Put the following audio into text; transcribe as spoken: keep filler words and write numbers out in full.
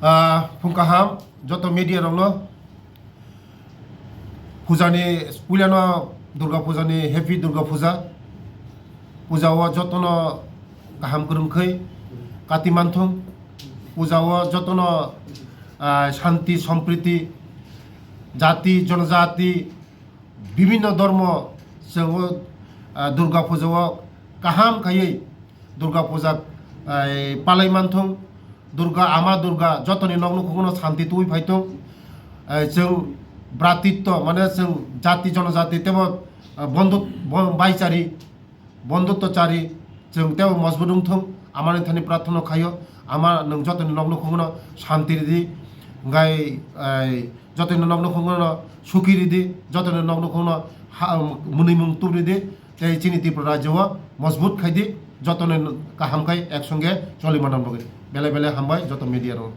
Ah, phung kaham, joto media rokno pujani, puilano Durga Pujani happy Durga Puja. Puja o jotono kaham kwrwngkhwi kati manthung. Puja o jotono, ah, shanti, sompriti, jati, jonojati, bibhinno dhormo chwng o, ah, Durga Puja o kaham khaiwi Durga Puja, ah, palai manthung. Durga, Ama Durga jotoni nok nukhungo shanti tubui phaithung. Ah, chwng bratitto, mane chwng jati jonojati tebo, ah, bondhu, bo-, baichari, bondhutto chari, chwng tebo mojbut wngthung, Amani thani prarthana khaio, Ama nwng jotoni nok nukhungo shanti ridi, gai, ai, jotoni nok nukhungo sukhi ridi, jotoni nok nukhungo ha-, mwnwi mung tub ridi, tei chini Tripura rajyo o mojbut khaidi, jotoni kaham khai ek songe choli manna bagwi. Belai belai hambai joto media rok.